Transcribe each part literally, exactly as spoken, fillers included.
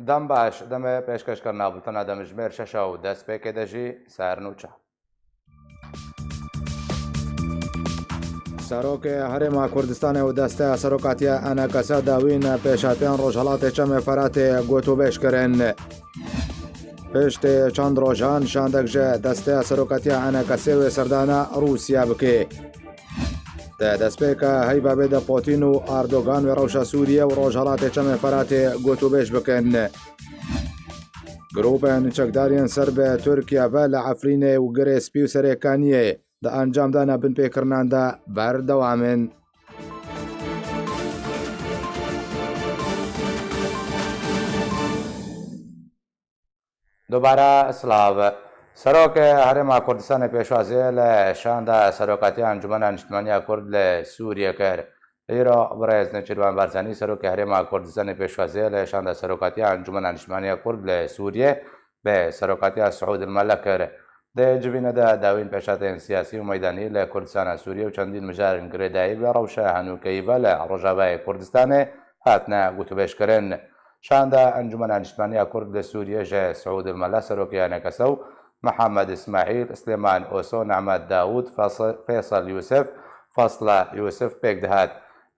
Dem baş, demê pêşkêşkirina bultena demjimêr şeş û destpêkê de jî sernûçe. Serokê Herêma Kurdistanê û Desteya Serokatiya ENKSê dawîn pêşhateyên Rojhelatê Çemê Feratê gotûbêj kirin. Piştî çend rojan şandek ji Desteya Serokatiya ENKSê wê serdana Rûsya bike. Di destpêka heyva bê de Putin û Erdogan wê rewşa Sûriye û Rojhelatê Çemê Feratê gotûbêj bikin. Grûpên çekdariyên ser bi Tirkiye ve li Efrînê û Girê Spî û Serêkaniyê di encamdana binpêkirinan de berdewam in. Dubare silav. Serokê Herêma Kurdistanê pêşwaziyê li şanda Serokatiya Encûmena Niştimaniya Kurd li Sûriyê kir. Îro birêz Nêçîrvan Barzanî, Serokê Herêma Kurdistanê pêşwaziyê li şanda Serokatiya Encûmena Niştimaniya Kurd li Sûriyê bi serokatiya Siûd El Mele kir. Di civîne de dawîn pêşhateyên siyasî û meydanî li Kurdistana Sûriyê û çendîn mijarên girêdayî bi rewşa henûkeyî ve li Rojavayê Kurdistanê hatine gotûbêjkirin. Şanda Encûmena Niştimaniya Kurd li Sûriyê ji Siûd El Mele, serokê ENKSê û Mihemed Îsmaîl, Silêman Oso, Nehmed Dawûd, Fas-, Feysel Yûsif, Fasla Yûsif pêk dihat.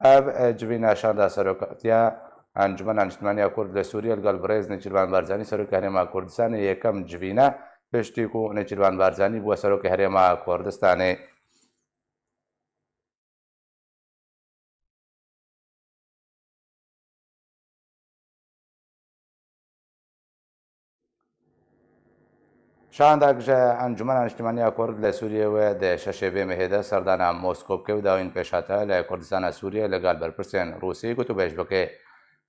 Ev, e, civîna şanda serokatiya Encûmena Niştimaniya Kurd li Sûriyê li gel birêz Nêçîrvan Barzanî, serokê Herêma Kurdistanê, yekem civîne piştî ku Nêçîrvan Barzanî bûye serokê Herêma Kurdistanê. Şandek ji Encûmena Niştimaniya Kurd li Sûriyê wê di şeşê vê mehê de serdana Moskow bike û dawîn pêşhate li Kurdistana Sûriyê li gel berpirsên Rûsî gotûbêj bike.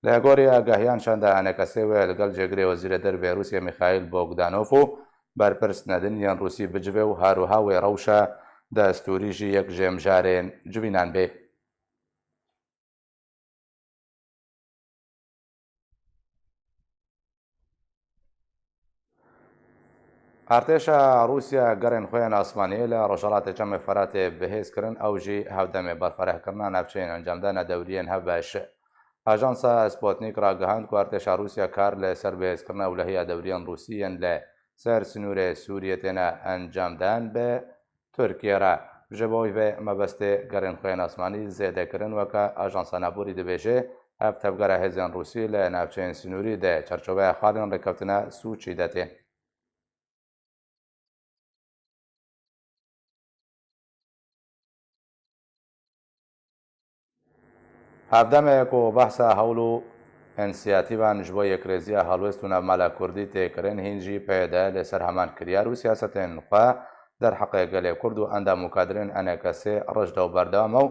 Li gorî agahiyan şanda ENKSê wê li gel cêgirê Wezîrê Dervê Rûsya Mîxaîl Bogdanov û berpirs nedin yên Rûsî bicive û her wiha wê rewşa destûrî jî yek ji mijarên civînan bê. Artêşa Rûsya gerên xwe yên asmanî li Rojhelatê Çemê Feratê bi hêz kirin, ew jî hevdemê berfirehkirina navçeyên encamdana dewriyên hevbeş. Ajansa Sputnik ragihand ku artêşa Rûsya kar li ser bihêzkirina ewlehiya dewriyên Rûsî yên li ser sinûrê Sûriyê têne encamdan bi Tirkiye re. Ji bo vê mebestê gerên xwe yên asmanî zêde kirin, weke Ajansa Naborî dibêje, ev tevgera hêzên Rûsî li navçeyên sinûrî di çarçoveya xalên rêkeftina Sûçî de tê. Hevdemê ku behsa hewl û însiyatîvan ji bo yekrêziya helwest û navmala kurdî tê kirin, hîn jî P Y D li ser heman kiryar û siyasetên xwe derheqê gelê kurd û endam û kadrên ENKSê rijd e û berdewam e û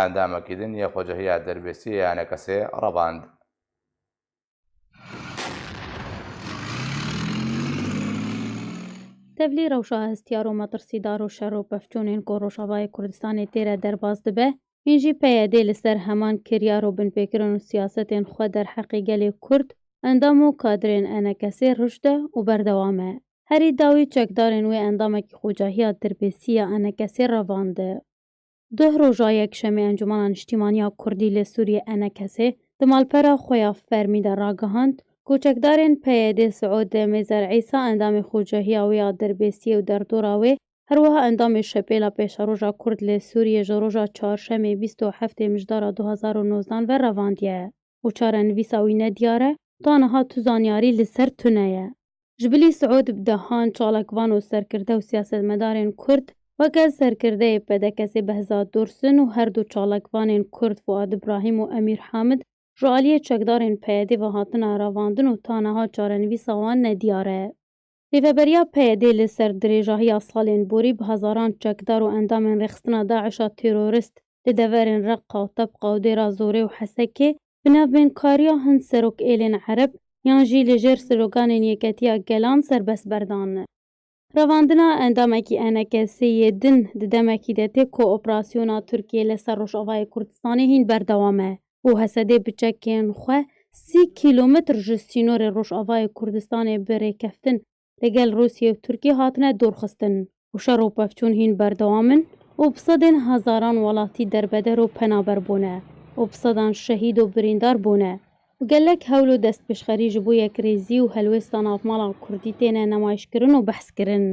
endamekî din yê xwecehiya derbêsiyê ya ENKSê revand. Tevlî rewşa hestiyar û metirsîdar û şer û pevçûnên ku Rojavayê Kurdistanê tê re derbas dibe, hîn jî P Y D li ser heman kiryar û binpêkirin û siyasetên xwe derheqê gelê Kurd, endam û kadrên ENKSê rijd e û berdewam e. Herî dawî çekdarên wê endamekî xwecahiya derbêsî ya ENKSê revand. Duh roja yekşemê Encûmena Niştîmaniya Kurdî li Sûriyê, ENKSê, di malpera xwe ya fermî de ragihand ku çekdarên P Y D Siûd Mêzer Îsa, endamê xwecahiya wê ya derbêsiyê û derdora wê, her wiha endamê Şepêla Pêşeroja Kurd li Sûriyê ji roja çarşemê bîst û heftê mijdara du hazar û nozdan ve revandiye û çarenivîsa wî nediyar e, ta niha tu zanyarî li ser tune ye. Ji bilî Siûd bi dehan çalakvan û serkirde û siyasetmedarên Kurd, weke serkirdeyê P D K'ê Behzad Dursun û her du çalakvanên Kurd Fuad Ibrahîm û Emîr Hamid, ji aliyê çekdarên P Y D ve hatine revandin û ta niha çarenivîsa wan nediyar e. Rêveberiya P Y D li ser dirêjahiya salên borî bi hezaran çekdar û endamên rêxistina DAIŞa terorîst li deverên Reqa, Tebqa û Dêra Zorê û Hesekê bi navbênkariya hin serok êlên Ereb yan jî li jêr sloganên Yeketiya Gelan serbest berdan. Revandina endamekî ENKSê yê din di demekî de tê ku operasyona Tirkiyê li ser Rojavayê Kurdistanê hîn berdewam e û Hesedê bi çekên xwe sî kîlometr ji sînorê Rojavayê Kurdistanê bi rêkeftin li gel Rûsiyê û Tirkiyê hatine dorxistin û şer û pevçûn hîn berdewam in û bi sedên hezaran welatî derbeder û penaber bûne û bi sedan şehîd û birîndar bûne. û gelek hewl û destpêşxerî ji bo yekrêzî û helwêsta navmala Kurdî têne nemayîşkirin û behskirin.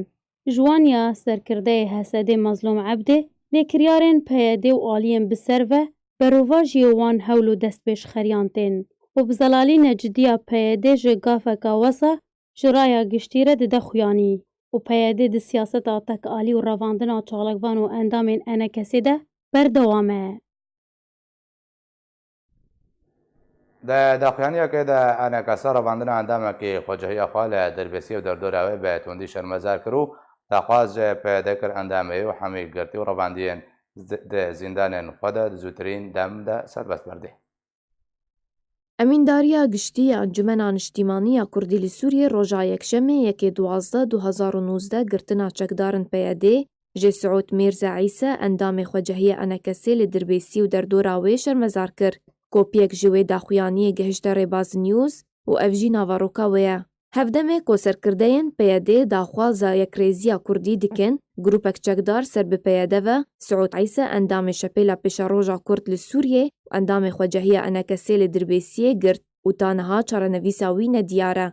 Ji wan ya serkirdeyê H S D'ê Mazlûm Ebdê lê kiryarên P Y D û aliyên bi ser ve berovajiyê wan hewl û destpêşxeriyan tên û bi zelalî necidiya P Y D ji gafeka wesa ji raya giştî re dide xuyanî û P Y D di siyaseta tekalî û revandina çalakvan û endamên E N K S'ê de berdewam e. Di daxuyaniyekê de E N K S revandina endamekî xwecehiya xwe li Dirbêsiyê û derdora wê bi tundî şermezar kir û daxwaz ji P Y D kir endamê û hemî girtî û revandiyên zi-, di zîndanên xwe de di zûtirîn dem de serbest berdê. Emîndariya Giştî ya Encûmena Niştîmanî ya Kurdî li Sûriyê roja Yekşemê yekê duwazdeh du hezar û nozdeh girtina çekdarên P Y D ji Siûd Mîrze Îse, endamê xwecehiya E N K S'ê li Dirbêsî û derdora wê şermezar kir. Kopiyek ji wê daxuyaniyê gihişte Rêbaz News û ev jî naveroka wê ye. Hevdemê ku serkirdeyên P Y D daxwaza yekrêziya Kurdî dikin, grûpek çekdar ser bi P Y D ve, Siûd Îse, endamê Şepêla Pêşeroja Kurd li Sûriyê û endamê xwecehiya E N K S'ê li Dirbêsiyê girt û ta niha çarenivîsa wî nediyar e.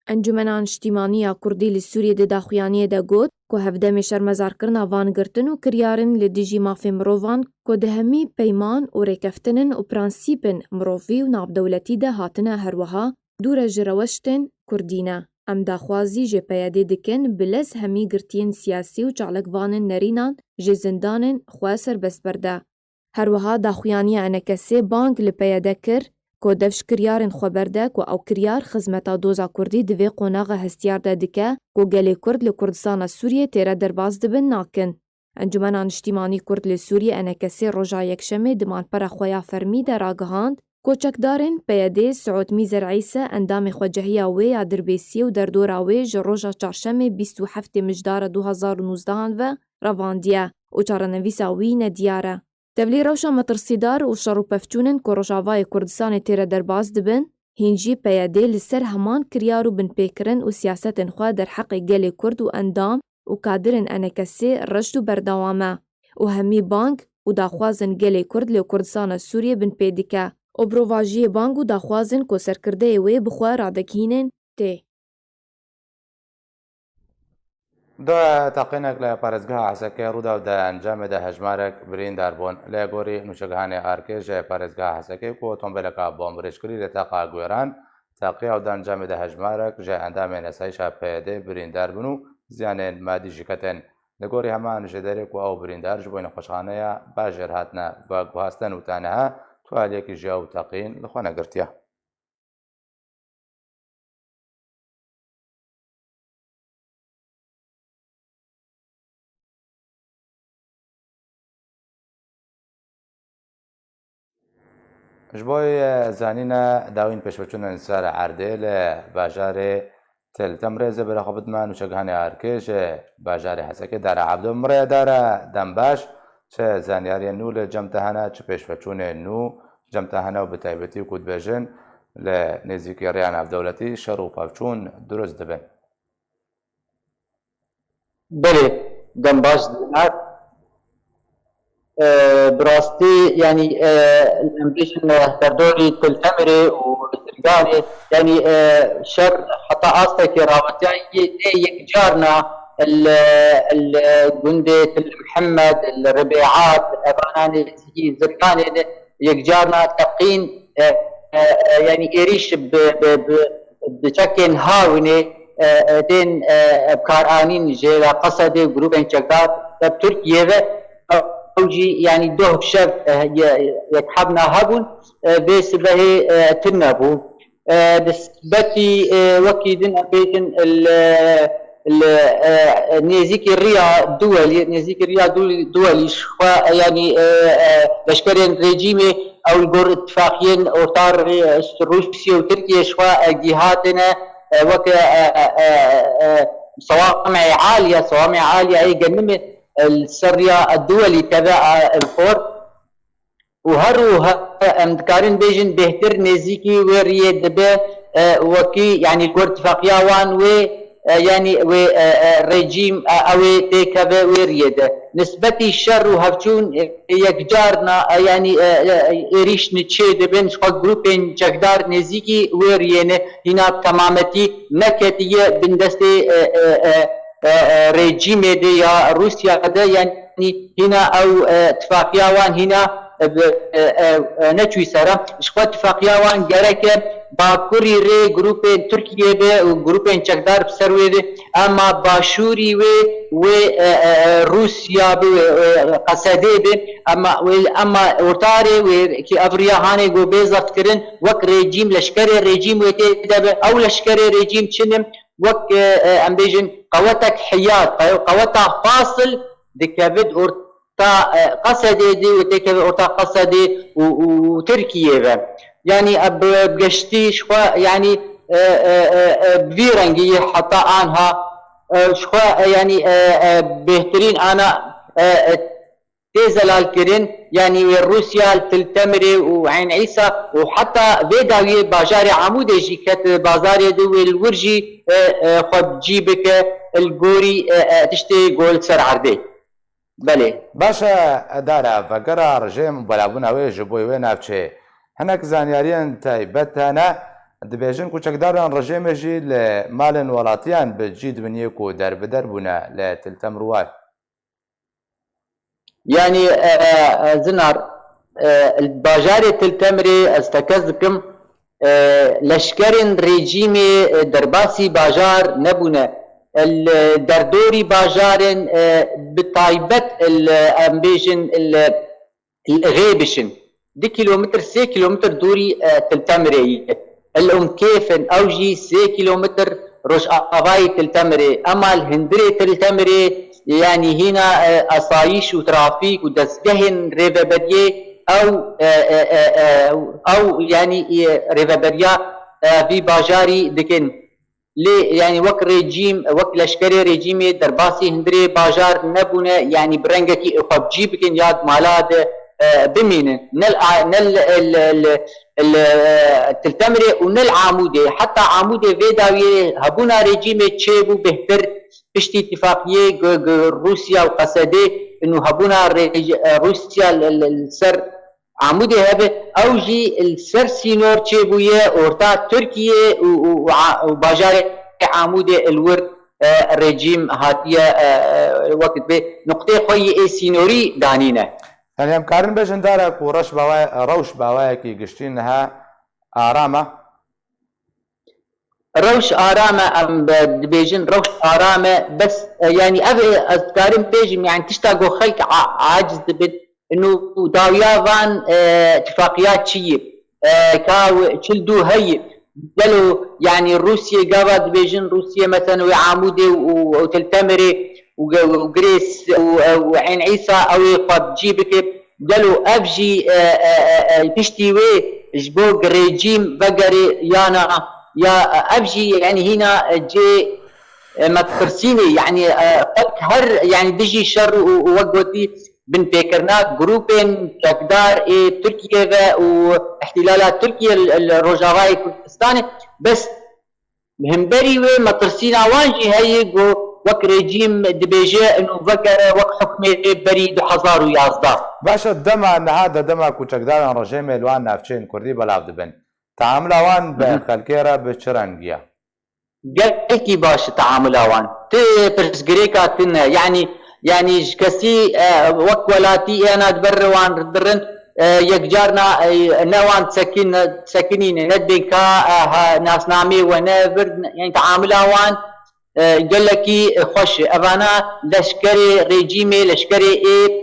Encûmena Niştîmanî ya Kurdî li Sûriyê di daxuyaniyê de got ku hevdemê şermezarkirina van girtin û kiryarin li dijî mafê mirovan ku di hemî peyman û rêkeftinên û prensîpên mirovî û navdewletî de hatine, her wiha dûre ji rewştên kurdî ne. Em daxwazî ji P Y D dikin bi lez hemî girtiyên siyasî û çalakvanên nerînan ji zindanên xwe serbest berde. Her wiha daxuyaniya E N K S'ê bang li P Y D kir ku dev ji kiryarên xwe berde ku ew kiryar xizmeta doza kurdî di vê qonaxa hestiyar de dike ku gelê kurd li Kurdistana Sûriyê têre derbas dibin nakin. Encûmena Niştîmanî Kurd li Sûriyê E N K S'ê roja Yekşemê di malpera xwe ya fermî de ragihand ku çekdarên P Y D Siûd Mîzer Îse, endamê xwecehiya wê ya Dirbêsiyê û derdora wê ji roja Çarşemê bîst û heftê Mijdara du hezar û nozdehan ve revandiye û çarenivîsa wî nediyar e. Tevlî rewşa metirsîdar û şer û pevçûnên ku Rojavayê Kurdistanê têre derbas dibin, hîn jî P Y D li ser heman kiryar û binpêkirin û siyasetên xwe derheqê gelê Kurd û endam û kadirên E N K S'ê reşt û berdewam e û hemî bang û daxwazên gelê Kurd li Kurdistana Sûriyê binpê dike û bi rovajiyê bang û daxwazên ku serkirdeyê wê bi xwe radigihînin tê. Du teqînek li parêzgeha Hesekê rû da û di encamê de hejmarek birîndar bûn. Li gorî nûçegihanê Arkê ji parêzgeha Hesekê ku otomobileka bombrêj kirî li teqa Guêran teqiya û di encamê de hejmarek ji endamên esayîşa P Y D birîndar bûn û ziyanên madî jî ketin. Li gorî heman ji derê ku ew birîndar ji bo nexweşxaneya bajêr hatine veguhastin û ta niha tu aliyekî ji ew teqîn li xwe negirtiye. Ji bo yê zanîne dawîn pêşveçûnên ser erdê li bajarê Til Temrê zê bira xwe bidime nûçegihanê Arkê ji bajarê Hesekê. Dara Ebdo, mirê dara, dem baş. Çi zanyariyên nû li cem te hene, çi pêşveçûnên nû cem te hene û bi taybetî ku dibêjin li nêzîkî rêya navdewletî şer û pevçûn dirust dibin? Belê, dem baş dinar. E, bi rastî, yanî, e, em bêjin, e, derdorî Til Temirê û Zirganê, yanî, e, şer heta astekê rawetiya yê tê yekcarna li, li gundê Til Mihemed, li Ribêat, evananê zî Zirganê de yekcarna teqîn, e, e, e, yanî êrîş bi, bi, bi, bi çekên hawinê, e, e, tên, e, e, bikaranîn jê re Qesedê û grûbên çekdar de Tirkiye ve, e, ew jî, yanî doh bi şev, e, ye-, yekhebna hebûn, e, vê sibehê, e, tune bû. E, di sibetî, e, wekî din em bêjin, li, li, e, nêzîkî riya Duwelî, nêzîkî riya Du-, Duwelî ji xwe, e, yanî, e, e, leşkerên rejîmê ew li gor îtifaqiyên orta rê-, Rûsya û Tirkiye ji xwe, e, gî hatine, e, weke, e, e, e, e, sewamê aliye, sewamê aliye yê genimê, e, li ser riya Duwelî teve, e, li xor. Û her û her em dikarin bêjin bêhtir nêzîkî wê riyê dibe, e, wekî, yanî li gor tifaqiya wan wê, e, yanî wê, e, e, rejîm, e, ew ê têkeve wê riyê de. Nisbetî şer û hevçûn, e, yekcarna, e, yanî, e, e, êrîş çê dibin, ji xwe grûpên çekdar nêzîkî wê riyê ne, hîna temametî neketiye bin destê, e, e, e, e, e, rejîmê de ya Rûsya de, yanî hîna ew, e, tifaqiya wan hîna, e, bi, e, e, e, neçûyî sera. Ji xwe tifaqiya wan gereke Bakurî rê grûpên Tirkiyê be û grûpên çekdar bi ser wê be, ema Başûrî wê, wê, e, e, e, Rûsya bi, wê, wê Qesedê be, ema, wê, ema orta rê wê ki ev riya hanê go bê zeft kirin, wek rejîm, leşkerê rejîm wê tê de be. Ew leşkerê rejîm çi ne? Wek, e, e, em bêjin, qewetek hiyad, qe-, qeweta fasil dikeve di orta, e, Qesedê de, wê têkeve orta Qesedê û, û Tirkiyê ve. Yanî, e, bi, bi geştî ji xwe, yanî, e, e, e, e, bi vî rengî yê heta anha, e, ji xwe, e, yanî, e, e, bêhtirîn ana, e, e, tê zelalkirin, yanî wê Rûsya, Til Temirê û Eyn Îsa û heta vê dawiyê bajarê Amûdê jî ket bazarê de wê li wir jî, e, e, xwe bi cî bike li gorî, e, e, tiştê go li ser erdê. Belê. Baş e, Dara, vegera rejîm û belavbûna wê ji bo wê navçeyê. Hinek zanyariyên taybet hene, dibêjin ku çekdarên rejîmê jî li malên welatiyan bi cî dibin yê ku derbider bûne li Til Temir û Wan. Yanî, e, e, Zinar, e, li bajarê Til Temirê ez tekez dikim, e, leşkerên rejîmê, e, derbasî bajar nebûne. Li derdorî bajarên, e, bi taybet li, em bêjin, li, li Rêbişin. Du kîlometr, sê kîlometr dûrî, e, Til Temirê ye. El Umkêf in, ew jî sê kîlometr rojavayî Til Temirê. Ema li hundirê Til Temirê, yanî hîna, e, asayîş û trafîk û dezgehên rêveberiyê ew, e, e, e, e, ew, yanî, e, rêveberiya, e, vî bajarî dikin. Lê, yanî wek rejîm, wek leşkerê rejîmê derbasî hundirê bajar nebûne, yanî bi rengekî xwe bi cî bikin ya di mala de, e, bimînin. Ne li a-, ne li, li, li, li, e, Til Temirê û ne li Amûdê. Heta Amûdê vê dawiyê hebûna rejîmê çêbû bêhtir piştî tifaqiyê gi, gi Rûsya û Qesedê û hebûna rê-, e, Rûsya li, li, li ser Amûdê hebe, ew jî li ser sînor çêbûye orta Tirkiye û, û, û a-, û bajarê Amûdê li wir, e, rejîm hatiye, e, e, wekî dibê nuqtê xwe yê ê sînorî danîne. Yanî em karin bêjin Dara ku reş bawe-, rewş bawayekî giştî niha aram e? Rewş aram e, em be-, dibêjin rewş aram e, bes, e, yanî ev, e, ez dikarim bêjim, yanî tişta ku xelk a-, aciz dibin, û dawiya van, e, tifaqiya çi ye? E, ka w-, çil dû heye? Gelo, yanî Rûsiyê gava dibêjin, Rûsiyê mesela wê Amûdê û, û Til Temirê û ge-, û Girês û, e, û Eyn Îsa ew ê xwe bi cî bike. Gelo ev jî, e, e, e, e, piştî wê ji bo rejîm vegerê yana, ya, e, ev jî, yanî hîna, e, cê, e, metirsînê, yanî, e, xelk her, yanî dijî şer û, û wek gotî binpêkirina grûpên çekdar ê Tirkiye ve û îhtîlala Tirkiye li, li Rojavayê Kurdistanê, bes Li hemberî wê metirsîna wan jî heye ku wek rejîm dibêje û vegere wek hukmê berî du hezar û yazdeh. Baş e, dema niha de dema ku çekdarên rejîmê li wan navçeyên kurdî belav dibin, teamula wan bi Hı hı. xelkê re bi çi rengî ye? Gelekî baş e teamula wan. Ti pirsgirêka tune. Yanî, yanî ji kesî, e, wek welatî êna di ber wan dirin, e, yekcarna, e, ne wan disekin-, disekinîne, ne dibên ka, e, ha, nasnameyê we ne vir, yanî teamula wan, e, gelekî xweş e. Evana leşkerê rejîmê, leşkerê ê,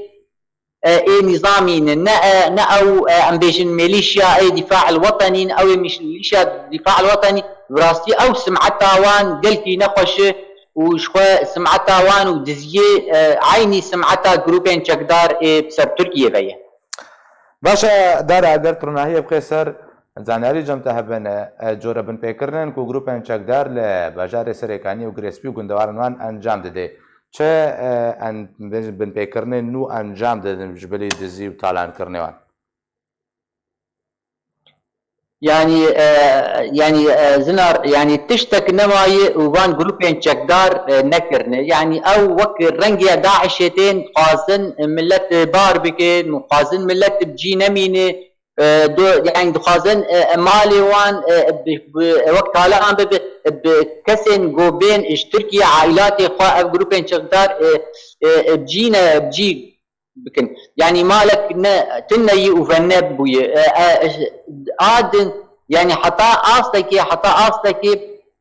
e, ê nîzamî ne, ne, e, ne ew, e, em bêjin mêlîşya ê dîfa el wetenî ne, ew ê mîş-, mêlîşya dîfa el wetenî, bi rastî ew simeta wan gelkî nexweş e û ji xwe simeta wan û diziyê, e, eynî simeta grûpên çekdar ê bi ser Tirkiyê ve ye. Baş e, Dara, eger tu ronahiyê bixê ser zanyarî cem te hebin, e, e, cure binpêkirinên ku grûpên çekdar li bajarê Serêkanî û Girêspî û gundewarên wan encam dide. Çi, e, en-, binpêkirinên nû encam didin ji bilî dizî û talankirinê wan? Yanî, e, yanî, e, zinar, yanî tiştek nemayî û van grûpên çekdar, e, nekirine. Yanî ew wek rengê DAIŞê tên, dixwazin millet bar bikin, dixwazin millet bi cî nemîne, e, do, yanî dixwazin, e, malê wan, e, bi, bi, wek talan bibe, bi kesên ku bên ji Tirkiye, aîlatê xwe ev grûpên çekdar, e, e, e, bi cî ne, bi cî bikin. Yanî malek ne, tune yî û veneb bûye. E, e, a din, yanî heta astekê, heta astekê,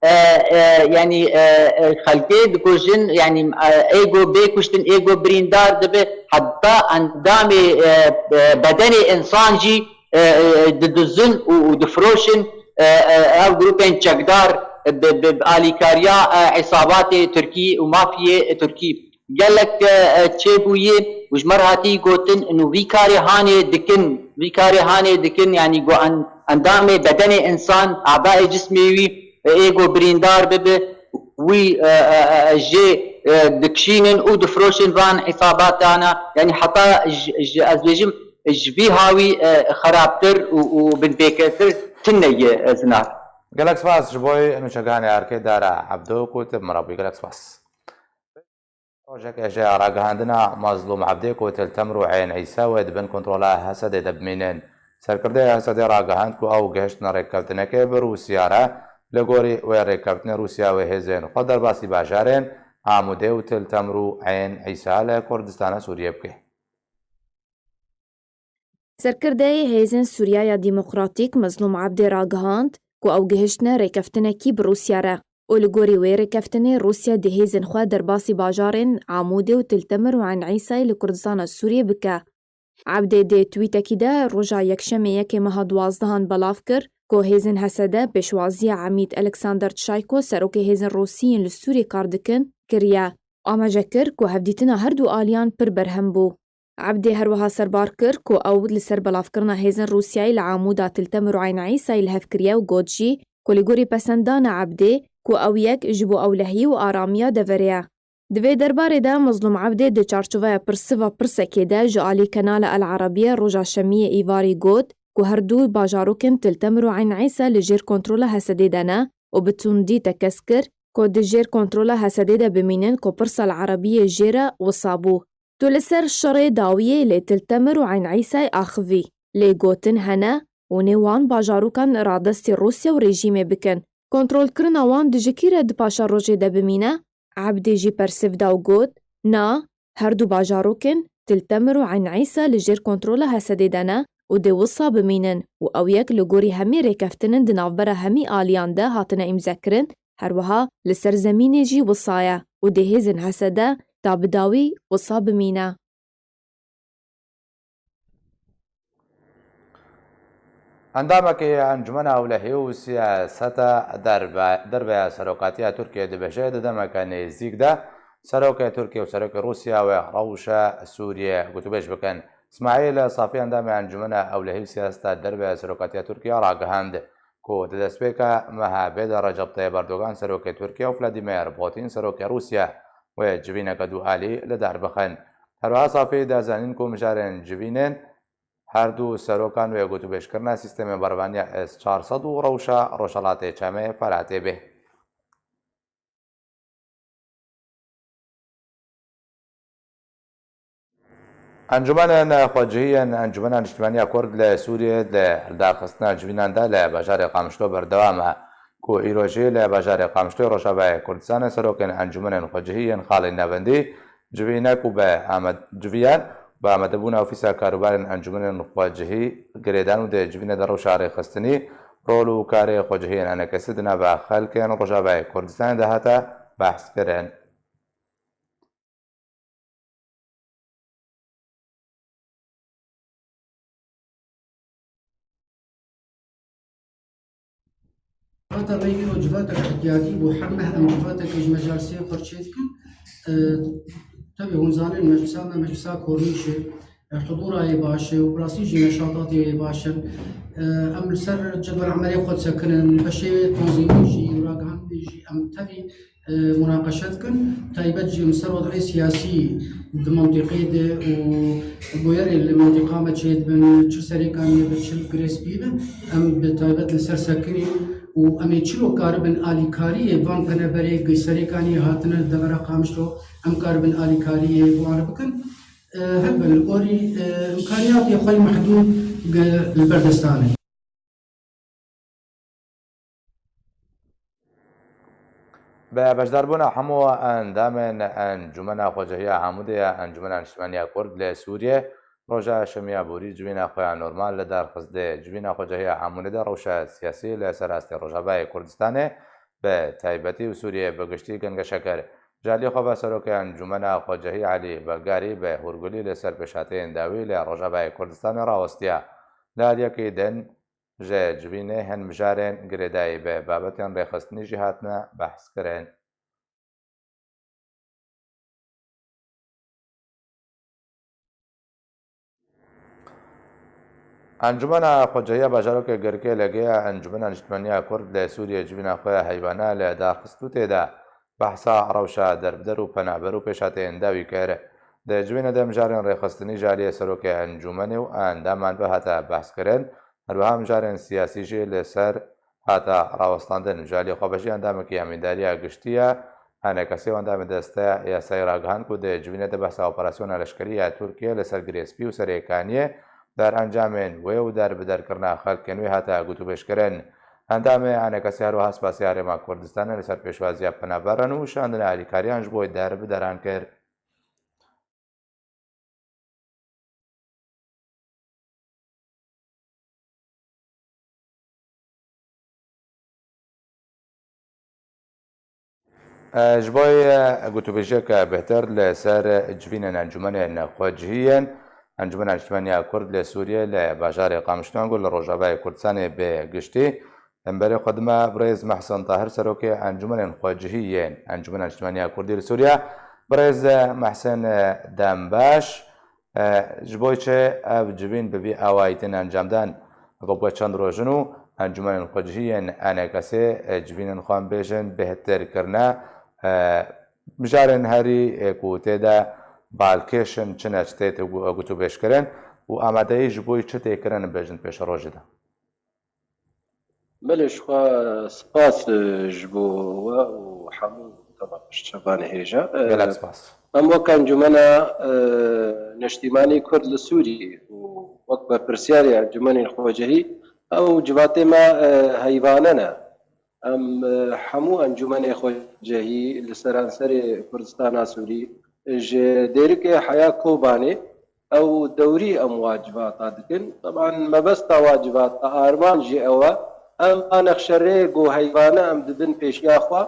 e, e, yanî, e, e, xelkê dikujin, yanî, e, ê ku bê kuştin, ê ku birîndar dibe, heta endamê, e, e, bedenê însan jî, e, e, didizin û, û difiroşin, e, e, ev grûpên çekdar, e, bi, bi, bi alîkariya, e, îsabatê Tirkî û mafiyê Tirkî. Gelek, e, e, çêbûyî û ji me re hatî gotin, û vî karê hanê dikin, vî karê hanê dikin, yanî ku en-, endamê bedenê însan, abayê cismê wî, e, ê ku birîndar bibe, wî, e, e, e, jê, e, dikişînin û difiroşin van îsabatana, yanî heta ji, ji, ez bêjim, ji vî hawî, e, xerabtir û, û binpêketir tune ye, e, zinar. Gelek spas ji bo nûçeganê erkê Dara Ebdo ku tu bi me re bûyî. Gelek spas. Rojek e ji ragihandina Mazlûm Ebdê ku Til Temr û Eyn Îsa wê di bin kontrola Hesedê de bimînin. Serkirdeyê Hesedê ragihand ku ew gihiştine rêkeftinekê bi Rûsya re, li gorî wê rêkeftinê Rûsya wê hêzên xwe derbasî bajarên Amûdê û Til Temr û Eyn Îsa li Kurdistana Sûriyê bike. Serkirdeyê Hêzên Sûriya ya Demokratîk Mezlûm Ebdê ragihand ku ew gihiştine rêkeftinekî bi Rûsya re û li gorî wê rêkeftinê Rûsya dê hêzên xwe derbasî bajarên Amûdê û Til Temir û Eyn Îsayê li Kurdistana Sûriyê bike. Ebdê di twîtekî de roja Yekşemê yekê meha duwazdehan belav kir ku hêzên H S D pêşwaziya Emîd Alexander Çayko serokê hêzên Rûsî yên li Sûriyê kar dikin kiriye. Amaje kir ku hevdîtina her du aliyan pir berhem bû. Ebdê her wiha serbar kir ku ew li ser belavkirina hêzên Rûsyayê li Amûda Til Temir û Eyn Îsayê li hev kiriye û got jî ku li gorî pesendana Ebdê ku ew yek ji bo ewlehî û aramiya deverê ye. Di vê derbarê de Mezlûm Ebdê di çarçoveya pirsiva pirsekê de ji alî Kanala El Arabiye roja Şemiyê Îvarî got ku her du bajarokên Til Temir û Eyn Îsa li jêr kontrola Hesedê de ne û bi tundî tekez kir ku di jêr kontrola Hesedê de bimînin ku pirsa li Erebiyê jê re wisa bû. Tu li ser şerê dawiyê lê Til Temir û Eyn Îsayê axivî, lê gotin hene hûnê wan bajarokan radestî Rûsya û rejîmê bikin. Kontrolkirina wan di ji kî re di paşa rojê de bimîne? Ebdê jî persiv da û got, na, her du bajarokên Til Temir û Eyn Îsa li jêr kontrola Hesedê de ne û dê wisa bimînin û ew yek li gorî hemî rêkeftinên di navbera hemî aliyan de hatine îmzekirin, her wiha li ser zemînê jî wisa ye û dê hêzên H S D ta bi dawî wisa bimîne. Endamekî Encûmena Ewlehî û Siyaseta Derve-, Derve ya Serokatiya Tirkiyê dibêje, di demeke nêzîk de serokê Tirkiyê û serokê Rûsya wê rewşa Sûriyê gotûbêj bikin. Îsmaîl Safî, endamê Encûmena Ewlehî û Siyaseta Derve ya Serokatiya Tirkiyê ragihand ku di destpêka meha vê de Recep Tayyip Erdogan, serokê Tirkiyê, û Vladimir Putin, serokê Rûsya, wê civîneke dualî li dar bixin. Herwiha Safî da zanîn ku mijarên civînên her du serokan wê gotûbêjkirina sîstemê berbaniya S çar sed û rewşa Rojhelatê Çemê Feratê bê. Encûmenên xwecihî yên Encûmena Niştimanî ya Kurd li Sûriyê di lidarxistina civînan de li bajarê Qamişlo berdewam e, ku îro jî li bajarê Qamişloyê Rojavayê Kurdistanê serokên encûmenên xwecihî yên xalên navendî civînek û bi Amed-, civîyan bi amadebûna Ofîsa Karûbarên Encûmenên Xwecihî girêdan û di civînê de rewşa rêxistinî, rol û karê xwecihiyên enekesî di nava xelkên Rojavayê Kurdistanê de hate behskirin. Heta me îro civatek hetiyatî bû, her meh em civateke ji mecalisê xwe çê dikin. E, tevî hûn zanin meclisa me meclisa kornîşê, e, hudûra yê baş e û bi rastî jî neşatatê yê baş e. E, em li ser cedwel emelê xwe disekinin, li beşê tanzîmê jî û ragihandinê jî em tevî e, munaqeşe dikin. Taybet jî em ser wed'ê siyasî di mentiqê de û bûyerê li mentiqa me çêdibin, çi serêkaniyê be, çi girêspî be, em bi taybet li ser sekinî û em ê çilo karibin alîkariyê van penaberê gi serêkaniyê hatine devera Qamişlo, em karibin alîkariyê wan re bikin. E, hebin li gorî, e, îmkaniyatê xwe yê mehdûd gi li ber destan e. Bi beşdarbûna hemû endamên Encûmena Xwecehiya Amûdê ya Encûmena Niştimanî ya Kurd li Sûriyê, roja Şemiya borî civîna xwe ya normal li dar xist. Di civîna Xwecehiya Amûdê de rewşa siyasî li ser astê Rojavayê Kurdistanê bi taybetî û Sûriyeyê bi giştî gengeşe kir. Ji aliyê xwe ve Serokê Encûmena Xwecehî Elî Begarî bi hûrgulî li ser pêşhateyên dawî li Rojavayê Kurdistanê rawestiya. Li aliyekî din, ji civînê hin mijarên girêdayî bi babetên rêxistinî jî hatine behskirin. Encûmena Xwecehiya Bajarokê Girkê li gêya Encûmena Niştimanî ya Kurd li Sûriyê civîna xwe ya heyvane li dar xist û tê de behsa rewşa derbider û penaber û pêşhateyên dawî kir. Di civînê de mijarên rêxistinî ji aliyê Serokê Encûmenê û endaman ve hate behskirin, her wiha mijarên siyasî jî li ser hate rawestandin. Ji aliyê xwe ve jî endamekî Amîndariya Giştî ya ENKSê û endamê Desteya Yasayî ragihand ku di civînê de behsa operasyona leşkerî ya Tirkiyê li ser Girêspî û Serêkaniyê, derencamên wê û derbiderkirina xelkên wê hate gotûbêjkirin. Endamê ENKSê her wiha spasiya Herêma Kurdistanê li ser pêşwaziya penaberan û şandina alîkariyan ji bo derbideran kir. E, ji bo, e, gotûbêjiyeke bêhtir li ser civînên encûmenên xwecihî yên Encûmena Niştimanî ya Kurd li Sûriyê li bajarê Qamişlo ango li Rojavayê Kurdistanê bi giştî, em berê xwe dime birêz Mehsen Tahir, Serokê Encûmenên Xwecihî yên Encûmena Niştimanî ya Kurdî li Sûriye. Birêz Mehsen, e, dembaş. E, ji bo çi ev civîn bi vî awayî tên encamdan? Ev bûye çend roj in û encûmenên xwecihî yên ENKSê, e, civînên xwe em bêjin bêhtir kirine. E, mijarên herî, e, ku tê de balkêş in, çi ne, çi tê, tê gu-, gotûbêjkirin û amadeyî ji bo çi tê kirin, em bêjin pêşerojê de. Belê, ji xwe spas, e, ji bo we û hemû temaşevanê hêja. E, Gelek spas. Em wek encûmena, e, neştîmanî Kurd li Sûriyê û wek berpirsiyarê encûmenên xwecihî, ew civatê me, e, heyvane ne. Em, e, hemû encûmenê xwecihî li seranserê Kurdistana Sûrî, ji Dêrikê heya Kobanê, ew dewrî em wa civata dikin. Teban mebesta wa civata, armanc jî ew e. Em a nexşerê ku heyvane em didin pêşiya xwe,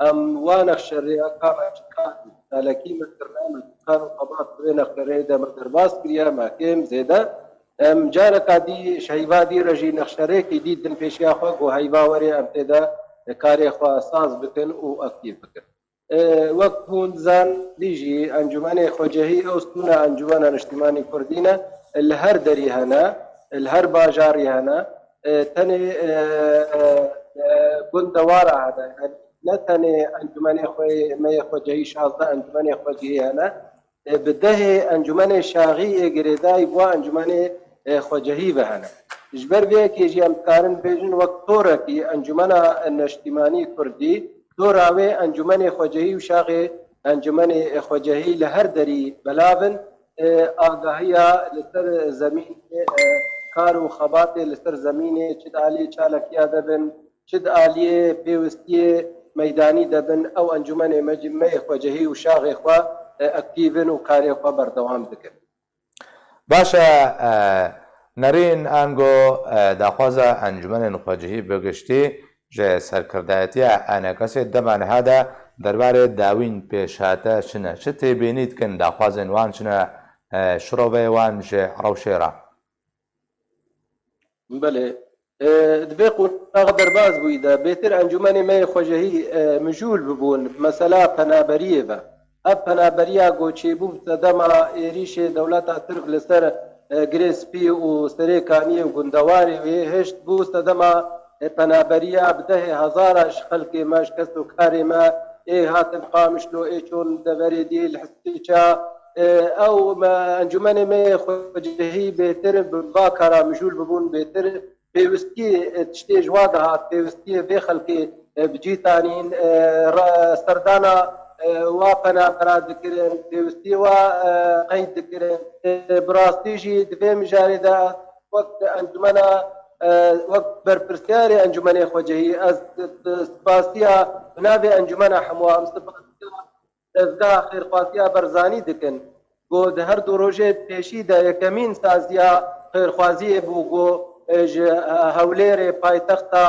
em wa nexşerê ya ka me çi kar, çalakî me kirine, me çi kar û xebat di vê nexşerê de me derbas kiriye, me kêm, zêde. Em careka dî ji heyva dî re jî nexşerêkî dî din pêşiya xwe ku heyva were em tê de karê xwe saz bikin û aktîv bikin. E, wek hûn dizan, dî jî encûmenê xwecehî ew stûna encûmena niştimanî kurdî ne, li her derî hene, li her bajarî hene, e, tenê, e, e, e, gundewara hene. Yani ne tenê encûmenê xwe, me yê xwecehî, şazdeh encûmenê xwecihî hene, e, bi dehê encûmenê şaxî ê girêdayî bi wa encûmenê, e, xwecehî ve hene. Ji ber vê yekê jî em dikarin bêjin wek torekî encûmena neştîmanî kurdî, tora wê encûmenê xwecehî û şaxê encûmenê, e, xwecehî li her derî belav in, e, agahiya li ser zemînê, e, kar û xebatê li ser zemînê çi di aliyê çalakiya de bin, çi di aliyê pêwistiyê meydanî de bin, ew encûmenê me jî me yê xwecehî û şaxê xwe, e, aktîv in û karê xwe berdewam dikin. Baş e, e, nerîn ango, e, daxwaza encûmenên xwecihî bi giştî ji serkirdayetiya ENKSê dema niha de derbarê dawîn pêşhate çi ne? Çi têbînî dikin? Daxwazên wan çi ne? E, şiroveyê wan ji rewşê re? Belê. E, di vê qonaxa derbas bûyî de, bêtir encûmenê me yê xwecehî, e, mijûl bibûn, mesela penaberiyê ve. Ev penaberiya ku çêbû bi sedema êrîşê dewleta Tirk li ser, e, Girê Spî û Serê Kaniyê û gundewarê wê hişt, bû sedema, e, penaberiya bi dehê hezara ji xelkê me, ji kes û karê me, ê hatin Qamişlo, ê çûn deverê dî li Histîça, e, ew me, encûmenê me yê xwecihî bêtir bi va kara mijûl bibûn bêtir, pêwistiyê, e, tiştê ji wa dihat, pêwistiyê vê xelkê, e, bi cî tanîn, e, ra-, serdana, e, wa penabera dikirin, pêwistiyê wa, e, qeyd dikirin. E, bi rastî jî di vê mijarê de wek encûmena, e, wek berpirsiyarê encûmenê xwecihî ez spasiya bi navê encûmena hemû em spasiya dezgeha xêrxwaziya Barzanî dikin. Ku di her du rojê pêşî de yekemîn saziya xêrxwaziyê bû ku, e, ji, e, Hewlêrê paytexta,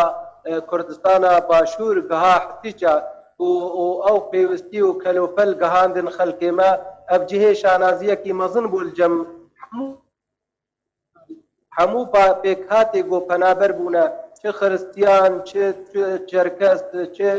e, Kurdistana Başûr giha Histîça û, û ew pêwistî û kelopel gihandin xelkê me, ev cihê şanaziyekî mezin bû li cem hemû hemû pa-, pêkhatê ku penaber bûne, çi xiristiyan, çi, çi çerkes, çi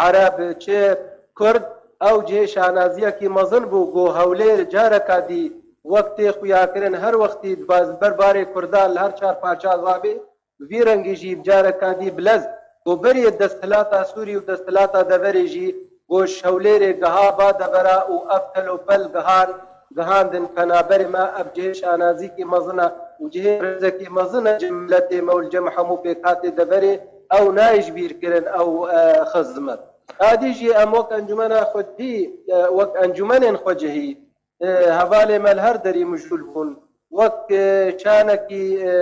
ereb, çi kurd, ew cihê şanaziyekî mezin bû ku Hewlêr careka dî wek tê xuyakirin her wextî di baz-, ber barê kurdan li her çar parça zavê, bi vî rengî jî careka dî bilez ku berê desthilata Sûrî û desthilata deverê jî ku ji Hewlêrê giha ba devera û ev kelopel gihan, gihandin penaberê me, ev cihê şanazîkî mezin e û cihê rêzekî mezin e cem miletê me û li cem hemû pêkhatê deverê, ew nayê ji bîr kirin ew, e, xizmet. Dadî jî em wek encûmena xwedî, e, wek encûmenên xwecihî, e, hevalê me li her derî mijûl bûn. Wek, e, çanekî, e,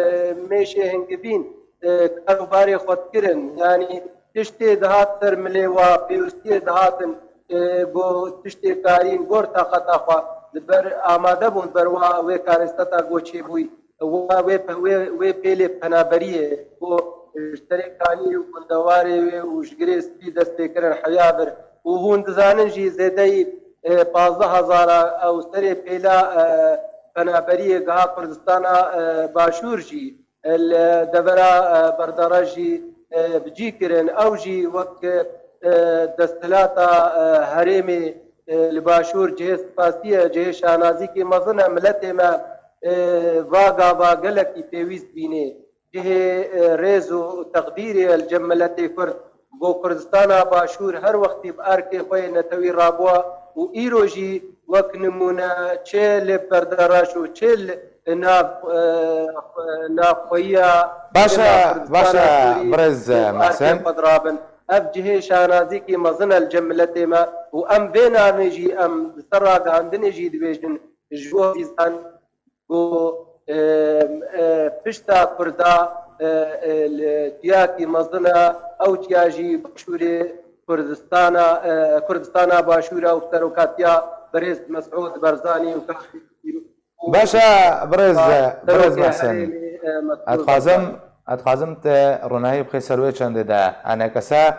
mêşê hingivîn, e, karûbarê xwe dikirin. Yanî tiştê dihat ser milê wa, pêwistiyê dihatin, e, go tiştê karîn, gor taqeta xwe, di ber amade bûn, ber wa wê karêsteta go çêbûyî. Wa wê pe-, wê, wê pêlê penaberiyê, go ji serê kanî û gundewarê wê û ji girê spî dest pê kirin heya vir. Û hûn dizanin jî zêdeyî e, pazdeh hezara ew serê pêla, e, penaberiyê giha Kurdistana, e, Başûr jî, e, li devera, e, Berdere jî, e, bi cî kirin. Ew jî wek, e, desthilata, e, herêmê, e, li Başûr cihê spasî ye, cihê şanazîkî mezin e, miletê me, e, va gava gelekî pêwîst bînê. Cihê, e, rêz û teqdîrê ye li cem miletê Kurd. Go Kurdistana Başûr her wextî bi erkê xwe yê netewî rabûwa û îro jî wek nimûne çi li Berdereş û çi li nav, e, navxweyiya Baş e, Kurdistana baş e, Sûrî, birêz, e, erkê Mehsen. Xwe dirabin. Ev cihê şanazîkî mezin e li cem miletê me û em vê namê jî em li ser ragihandinê jî dibêjin ji bo hîzan ku, e, e, pişta Kurda, e, e, li ciyakî mezin e, ew ciya jî Başûrê Kurdistana, e, Kurdistana Başûr e û serokatiya birêz Mesûd Barzanî û Baş e, birêz, birêz Serokê Mehsen. Herêmê, e, Mesûd Ez dixwazim, Barzanî. ez dixwazim te ronahî bixê ser wê çendê de. Enekese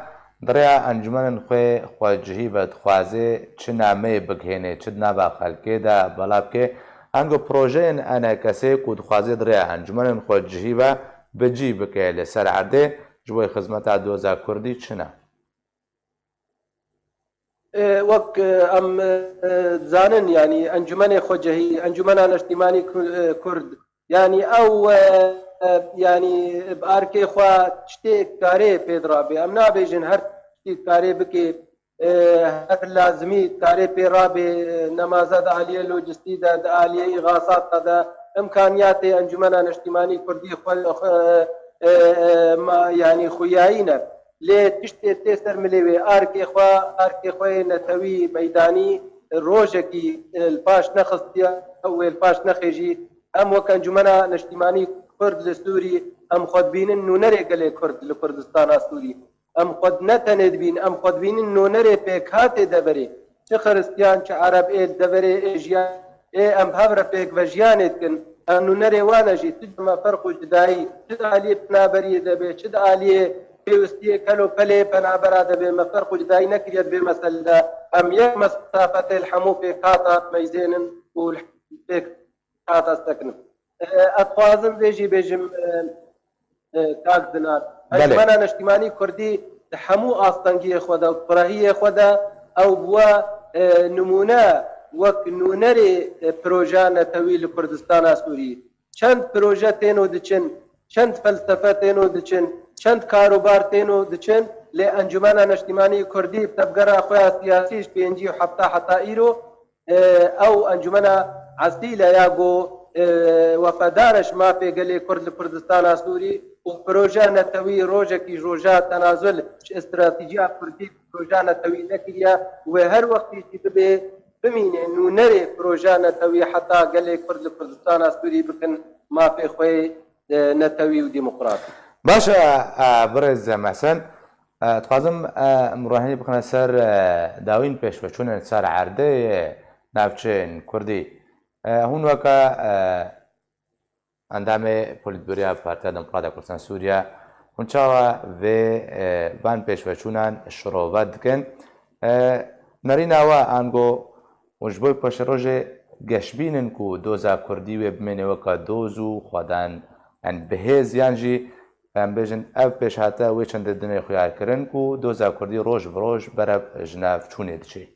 di rêya encûmenên xwe xwecihî ve dixwaze çi nameyê bigihêne, çi di nava xelkê de bela bike. Ango projeyên enekesê ku dixwaze di rêya encûmenên xwecihî ve bi cî bike li ser erdê ji bo xizmeta doza kurdî çi ne? E, wek, e, em, e, dizanin, yanî encûmenê xwecihî, encûmena neştîmanî Ku-, e, Kurd, yanî ew, e, e, yanî bi arkê xwe tiştê karê pê dirabe. Em nabêjin her tiştî karê bike, e, her lazimî karê pê rabe, e, nemaze di aliyê lojistî de, di aliyê îxasata de, imkaniyatê Encûmena Neştîmanî Kurdî xwe, xwe, e, e, ma, yanî xuyayî ne. Lê tiştê tê ser milê wê, arkê xwe, arkê xwe yê netewî meydanî rojekî, e, li paş nexistiye û wê li paş nexê jî. Em wek Encûmena Neştîmanî Kurd li Sûrî, em xwe dibînin nûnerê gelê Kurd li Kurdistana Sûrî. Em xwe ne tenê dibîn, em xwe dibînin nûnerê pêkhatê deverê. Çi xiristiyan, çi ereb ê deverê ê jiyan, ê em bi hev re pêk ve jiyanê dikin. Em nûnerê wan e jî, tu me ferq û cudayî, çi di aliyê penaberiyê de be, çi di aliyê pêwistiyê kel û pelê penabera de be, me ferq û cudayî nekiriye di vê meselê de. Em yek mesafetê li hemû pêkhata meyzênin û li pêk hata sekinin. E, ez dixwazim vê jî bêjim, e, e, kak Dinar. Belê. Encûmena Neştîmanî Kurdî di hemû astengiyê xwe de, kurehiyê xwe de ew bûye, e, nimûne wek nûnerê, e, projeya netewî li Kurdistana Sûrî. Çend proje têno diçin, çend felsefe têno diçin, çend karobar têno diçin, Lê Encûmena Neştîmanî Kurdî bi tevgera xwe ya siyasî ji pêncî û hefta heta îro, e, ew encûmena esîl e ya ku, e, wefedar e ji mafê gelê Kurd li Kurdistana Sûrî û proje netewî rojekî ji roja tenazul ji stratejiya Kurdî proje netewî nekiriye û wê her wextî jî bibe bimîne nûnerê proje netewî heta gelê Kurd li Kurdistana Sûrî bikin mafê xwe, e, netewî û demokratîk. Baş e, e, birêz Mehsen, e, dixwazim, e, em ruhanî bixine ser, e, dawîn pêşveçûnên ser erdê, e, navçeyên Kurdî. E, hûn weke, e, endamê Polîtbûroya Partiya Demokrata Kurdistan Sûriye, hûn çawa vê, e, van pêşveçûnan şirove dikin? E, nerîna we ango û ji bo paşerojê geşbîn in ku doza Kurdî wê bimêne weke doz û xwedan, yan bi hêz, yan jî em bêjin ev pêşhate wê çendê dinê xuyar kirin ku doza Kurdî roj bi roj berev ji nav çûnê diçe.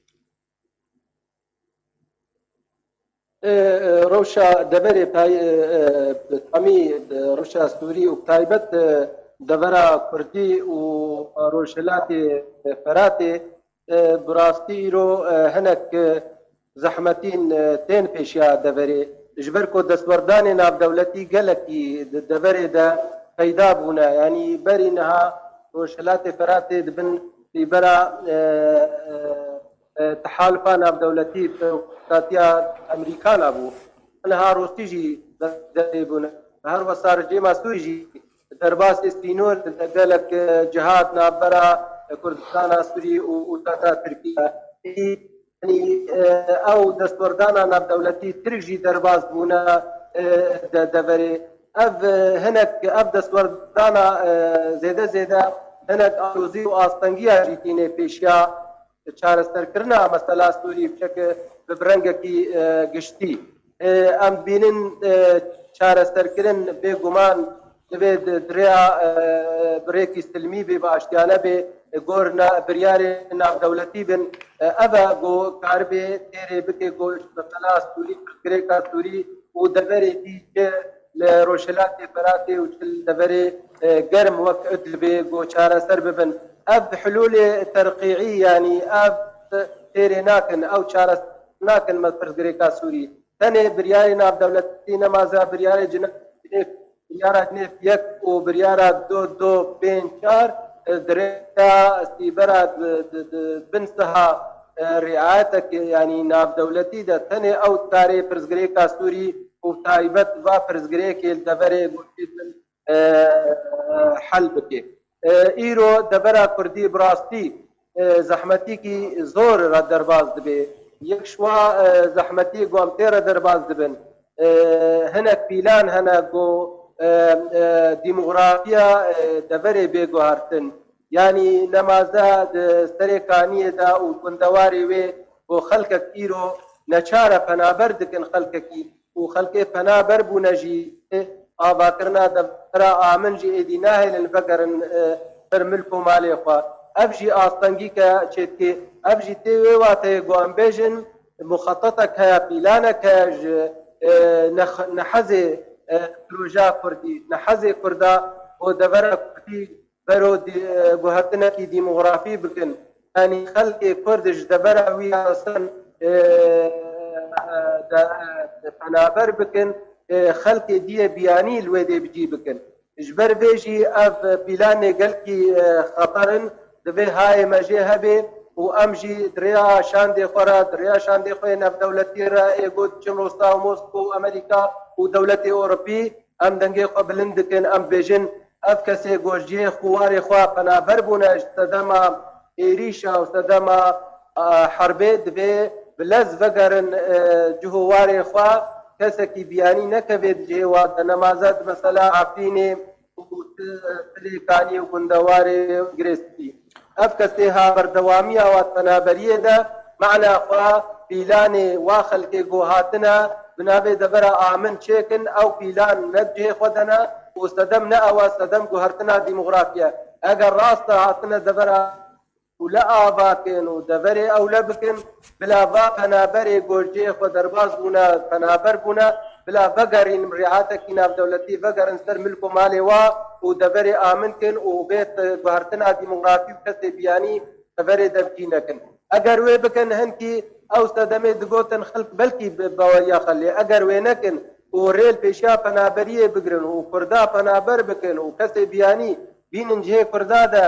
E, e, rewşa deverê pay, e, e, bi tamî, e, rewşa Sûrî û bi taybet, e, devera Kurdî û Rojhilatê, e, Feratê, e, bi rastî îro, e, hinek, e, zehmetîn, e, tên pêşiya deverê. Ji ber ku destwerdanê navdewletî gelekî di deverê de peyda bûne. Yanî berî niha Rojhilatê Feratê di bin pîbera, e, e, e, Tehalufa Navdewletî, Demokratiya Amerîkana bû. Niha Rûsî jî destê bûne. Her wesa rejîma Sûrî jî derbasê sînor di gelek, e, cihat navbera, e, Kurdistana Sûrî û, û tata Tirkiye. Yanî, e, ew destwerdana navdewletî Tirk jî derbas bûne, e, de, deverê. Ev, e, hinek, ev destwerdana, e, zêde zêde hinek alozî û astengiya jî tîne pêşiya çareserkirina mesela Sûrî bi şek-, bi, bi rengekî, e, giştî. E, em dibînin, e, çareserkirin bêguman divê di, di rêya, e, bi rêkî silmî bê, bi aştiyane bê, e, gor na, biryarê navdewletî bin. E, ev e ku karibê têrê bike ku mesela Sûrî, pirsgirêka Sûrî û deverê dî çi li Rojhilatê Feratê û çi li deverê, e, germ wek Idlibê ku çareser bibin. Ev hilûlê terqîî, yanî ev têrê nakin, ew çareser nakin me pirsgirêka Sûrî. Tenê biryarê navdewletî nemaze, biryarê Cine-, Cinêv, biryara Cinêv yek û biryara du du pênc çar, e, di rêya sîbera di, di, di bin siha, e, riayetek, yanî navdewletî de tenê ew dikarê pirsgirêka Sûrî û taybet va pirsgirêkê li deverê goşê din, e, hel bike. E, îro devera Kurdî bi rastî, e, zehmetîkî zor re derbas dibe. Yek ji wa, e, zehmetî ku em tê re derbas dibin, e, hinek pîlan hene ku, e, e, demografiya, e, deverê bê guhertin. Yanî nemaze di Serê Kaniyê de û gundewarê wê ku xelkek îro neçar e penaber dikin xelkekî û xelkê penaber bûne jî avakirina devera amin jî êdî nahêlin vegerin, e, ser milk û malê xwe. Ev jî astengîke çêdikê. Ev jî tê wê wateyê ku em bêjin muxetetek heye, pîlanek heye ji, e, nex-, nehezê, e, projeya Kurdî, nehezê Kurda û devera Kurdî bero dî-, e, guhertinekî demografî bikin. Yanî xelkê Kurd ji devera wî ya sen, e, e, de, e, penaber bikin, e, xelkê diyê biyanî li wê dê bi cî bikin. Ji ber vê jî ev pîlanê gelkî, e, xeter in, divê hayê me jê hebe û em jî di rêya şandê xwe re, di rêya şandê xwe yê navdewletî re ê got çin Rûsya û Moskow û Amerîka û dewletê Ewropî, em dengê xwe bilind dikin, em bêjin, ev kesê ku ji cihê xwe warê xwe penaber bûne ji sedema êrîşa û sedema, a, herbê, divê bi lez vegerin, e, cih û warê xwe, kesekî biyanî nekeve di cihê wan de, nemaze di mesela Efrînê û Silêkaniyê û gundewarê Girêskî. Ev kesê ha berdewamiya wa di penaberiyê de mana xwe pîlanê wa xelkê ku hatine bi navê devera amin çêkin, ew pîlan ne di cihê xwe de ne û sedem ne ew e, sedem guhertina demografî ye. Eger rast e hatine devera ewle ava kin û deverê ewle bikin, bila va penaberê ku ji cihê xwe derbas bûne, penaber bûne, bila vegerîn rêhatekî navdewletî, vegerin ser milk û malê wa û deverê amin kin û bê guhertina demografî û kesê biyanî deverê de bi cî nekin. Eger wê bikin, hinkî ew sedemê digotin xelk belkî bi bawerî ya xwe lê eger wê nekin û rê li pêşiya penaberiyê bigirin û Kurda penaber bikin û kesê biyanî bînin cihê Kurda de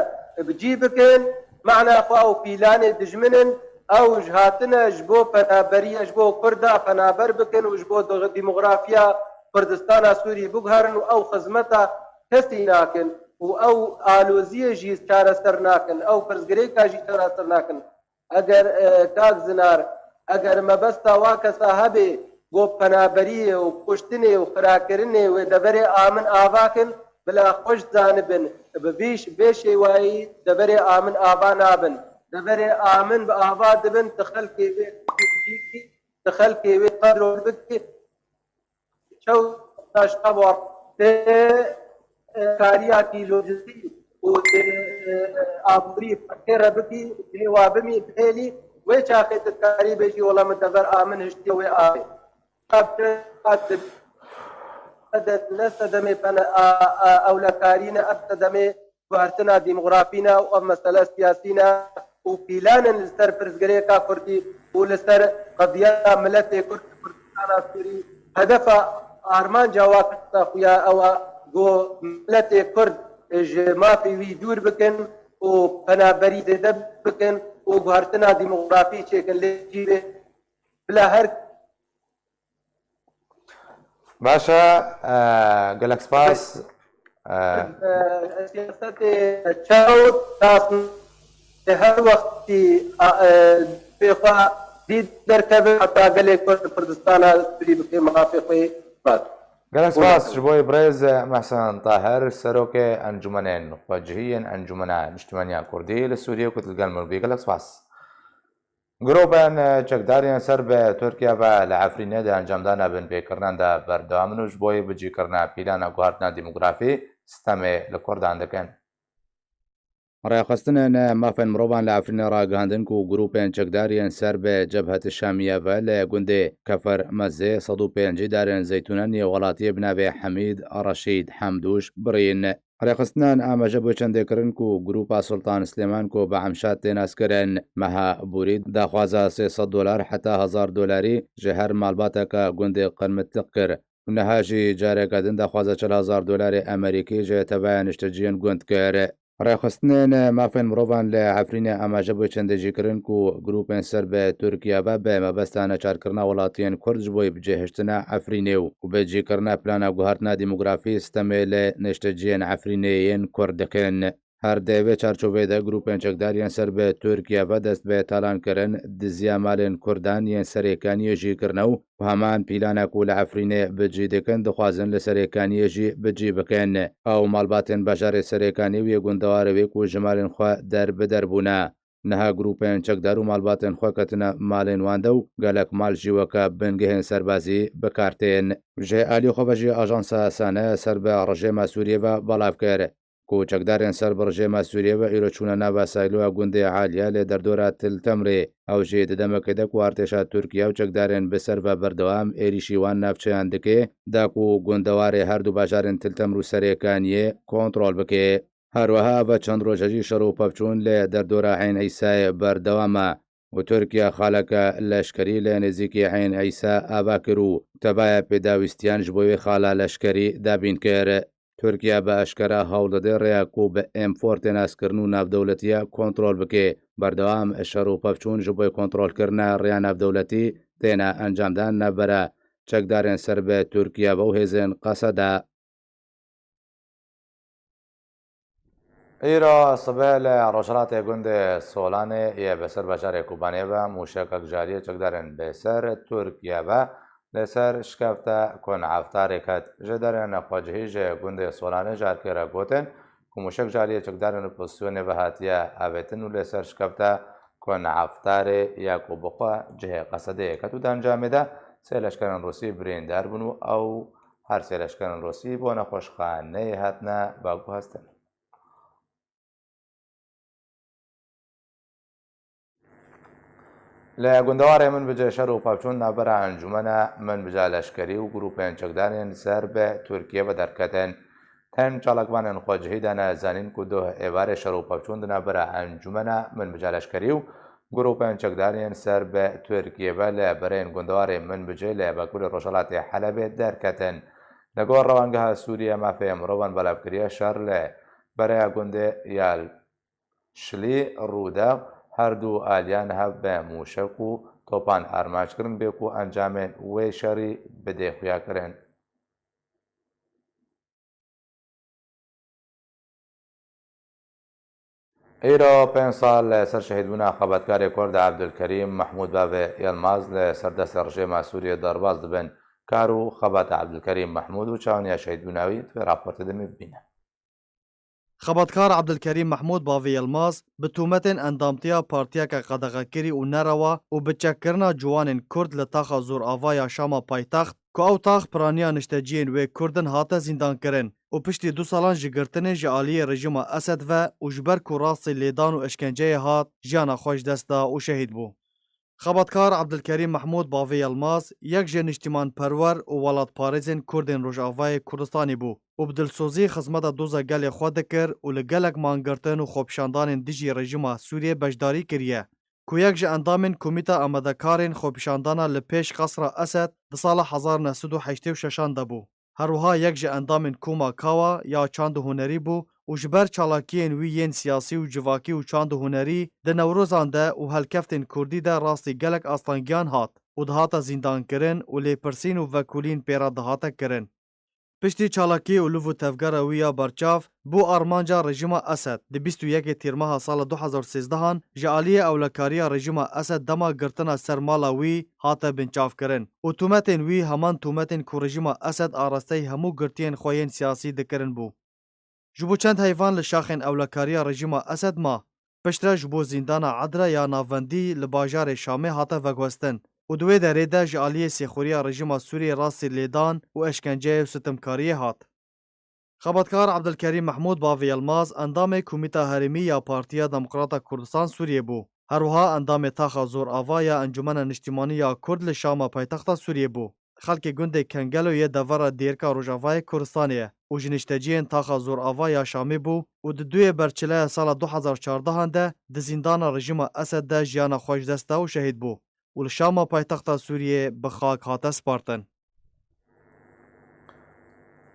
bi cî bikin, mana xwe ew pîlanê dijmin in, ew ji hatine ji bo penaberiye, ji bo Kurda penaber bikin û ji bo de-, demografiya Kurdistana Sûrî biguherin û ew xizmeta kesî nakin û ew aloziyê jî çareser nakin, ew pirsgirêka jî çareser nakin. Eger, e, kak Zinar, eger mebesta wa kesa hebe, go penaberiyê û kuştinê û xirakirinê wê deverê amin ava kin, bila xweş zanibin, bi vî ş-, vê şêwayî deverê amin ava nabin. Deverê amin bi ava dibin, ti xelkê wê bikî, ti xelkê wê qedro bikî. Çew taşka war tê, e, kariyakî lojistî û tê, e, aborî tê re bikî, tê wa bimî bihêlî, wê çaxê tu karî bêjî, wela min dever amin hiştiye wê avê. Qat, qat, ne sedemê pene-, a, a, ewlekarî ne, ev sedemê guhertina demografî ne û ev mesele siyasî ne û pîlan in li ser pirsgirêka Kurdî û li ser qediya miletê Kurd, Kurdistana Sûrî. Hedefa armanca wa kesa xuya ew e ku miletê Kurd ji mafê wî dûr bikin û penaberî zêde bikin û guhertina demografî çêkin lê cî bê bila her Baş e, e, gelek spas. E, Siyasetê çewt, nasnê her wextî, e, pê xwe dî derkeve heta gelê Kurd Kurdistana Sûrî bike mafê xwe bat. Gelek spas ji bo birêz Mehsen Tahir, serokê Encûmenên Xwecihî yên Encûmena Niştimeniya Kurdî li Sûriyê ku tu li gel min bî. Gelek spas. Grûpên çekdar yên ser bi Tirkiye ve li Efrînê di encamdana binpêkirinan de berdewam in û ji bo bicîkirina pîlana guhertina demografî stemê li Kurdan dikin. Rêxistinên mafên mirovan li Efrînê ragihandin ku grûpên çekdar yên ser bi Cebhet Şamiye ve li gundê Kefer Mezê sed û pêncî darên zeytûnan yê welatiyê bi navê Hemîd Reşîd Hemdûş birîn. Rêxistinan amaje bo çendê kirin ku Grûpa Sultan Silêman ku bi Emşad tê naskirin, meha borî daxwaza sê sed dolar heta hezar dolarî ji her malbateke gundê Qirmitliq kir û niha jî careke din daxwaza çil hezar dolarê Amerîkî ji tevaya nişteciyên gund kir. Rêxistinên mafên mirovan li Efrînê amaje bo çendê jî kirin ku grûpên ser bi Tirkiye ve bi mebesta neçarkirina welatiyên Kurd ji bo bicihiştina Efrînê û bicîkirina plana guhertina demografî stemê li nişteciyên Efrînê yên Kurd dikin. Her di vê çarçoveyê de grûpên çekdar yên ser bi Tirkiye ve dest bi talan kirin, diziya malên Kurdan yên Serêkaniyê jî kirine û û heman pîlana ku li Efrînê bi cî dikin, dixwazin li Serêkaniyê jî bi cî bikin. Ew malbatên bajarê Serêkanî û yê gundewarê wê ku ji malên xwe der bi der bûne. Niha grûpên çekdar û malbatên xwe ketine malên wan de û gelek mal jî weke bingehên serbazî bi kar tên. Ji alî xwe ve jî ajansa Sane ser bi rejêma Sûriyê ve belav kir. Ku çekdarên ser bi rejêma Sûriyê ve îro çûne nava sîloya gundê Aliye lê derdora Til Temrê. Ew jî di demekê de ku artêşa Tirkiye û çekdarên bi ser ve berdewam êrîşî wan navçeyan dike, da ku gundewarê her du bajarên Til Temr û Serêkaniyê kontrol bike. Her wiha ve çend roje jî şer û pevçûn li derdora Eyn Îsayê berdewam e û Tirkiye xaleke leşkerî li nêzîkî Eyn Îsa ava kir û tevaya pêdawîstiyan ji bo wê xala leşkerî dabîn kir. Tirkiye bi eşkere hewl dide rêya ku bi êm for tê naskirin û navdewletiya kontrol bike. Berdewam şer û pevçûn ji bo kontrolkirina rêya navdewletî têne encamdan navbera çekdarên ser bi Tirkiye ve û hêzên Qeseda. Îro sibe li rojhilatê gundê Solanê yê bi ser bajarê Kobanê ve mûşekek ji aliyê çekdarên bi ser Tirkiye ve li ser şikefte Kon Eftarê ket. Ji derên xwecihî ji gundê Solanê ji erkê re gotin ku mûşek ji aliyê çekdarên opozisyonê ve hatiye avêtin û li ser şikefte Kon Eftarê ya ku bi xwe cihê Qesedeyê ket û di encamê de sê leşkerên Rûsî birîndar bûn û ew her sê leşkerên Rûsî bo nexweşxaneyê hatine veguhestin. Li gundewarê Minbicê şer û pevçûn navbera Encûmena Minbica Leşkerî û grûpên çekdarên li ser bi Tirkiye ve derketin. Tim çalakvanên xwe cihî dane zanîn ku duh êvarê şer û pevçûn di navbera Encûmena Minbica Leşkerî û grûpên çekdarên ser bi Tirkiye ve li berên gundewarê Minbicê li bakurê rojhilatê Helebê derketin. Li gor Rewangeha Sûriye Mafê Mirovan belav kiriye şer li bereya gundê Yal Şilî rû da, her du aliyan hev bi mûşek û topan armanc kirin bê ku encamên wê şerî bidê xuyakirin. Îro pênc sal li ser şehîdbûna xebatkarê Kurd Ebdulkerîm Mehmûd bavê Yilmaz li ser destê rejîma Sûriyê derbas dibin. Kar û xebata Ebdulkerîm Mehmûd û çawaniya şehîdbûna wî di vê raportê de me bibîne. Xebatkar Ebdulkerîm Mehmûd bavê Yilmaz bi tûmetên endamtiya partiyeke qedexekirî û nerewa û bi çekkirina ciwanên Kurd li taxa Zorava ya Şama paytext, ku ew tax piraniya nişteciyên wê Kurd in, hate zîndankirin û piştî du salan ji girtinê ji aliyê rejîma Esed ve û ji ber ku rastî lêdan û eşkenceyê hat, jiyana xwe ji dest da û şehîd bû. Xebatkar Ebdulkerîm Mehmûd bavê Yilmaz yek ji niştîmanperwer û welatparêzên Kurdên Rojavayê Kurdistanê bû û bi dilsozî xizmeta doza gelê xwe dikir û li gelek mangirtin û xwepişandanên dijî rejîma Sûriyê beşdarî kiriye. Ku yek ji endamên Komîta Amadekarên Xwepişandana li pêş Qesra Esed di sala hezar neh sed û heştê û şeşan de bû. Her wiha yek ji endamên Koma Kawa ya çand û hunerî bû û ji ber çalakiyên wî yên siyasî û civakî û çand û hunerî di Newrozan de û helkeftên Kurdî de rastî gelek astangiyan hat û dihate zîndankirin û lêpirsîn û vekolîn pê re dihate kirin. Piştî çalakî û liv û tevgera wî ya berçav, bû armanca rejîma Esed. Di bîst û yekê Tîrmeha sala du hezar sêzdehan ji aliyê ewlekariya rejîma Esed dema girtina ser mala wî hate binçavkirin û tûmetên wî heman tûmetên ku rejîma Esed arasteyî hemû girtiyên xwe yên siyasî dikirin bû. Ji bo çend heyvan li şaxên ewlekariya rejîma Esed ma. Piştre ji bo zîndana Edre ya navendî li bajarê Şamê hate veguhestin û di wê derê de ji aliyê sêxuriya rejîma Sûriyê rastî lêdan û eşkenceyê û sitimkariyê hat. Xebatkar Ebdulkerîm Mehmûd bavê Yilmaz endamê Komîta Herêmî ya Partiya Demokrata Kurdistan Sûriyê bû. Her wiha endamê Taxa Zorava ya Encûmena Niştîmanî ya Kurd li Şama paytexta Sûriyê bû. Xelkê gundê Kengelo yê devera Dêrika Rojavayê Kurdistanê ye û ji nişteciyên Taxa Zorava ya Şamê bû û di duyê berçileya sala du hezar çardehan de di zîndana rejîma Esed de jiyana xwe ji dest da û şehîd bû û li Şama paytexta Sûriyê bi xak hate spartin.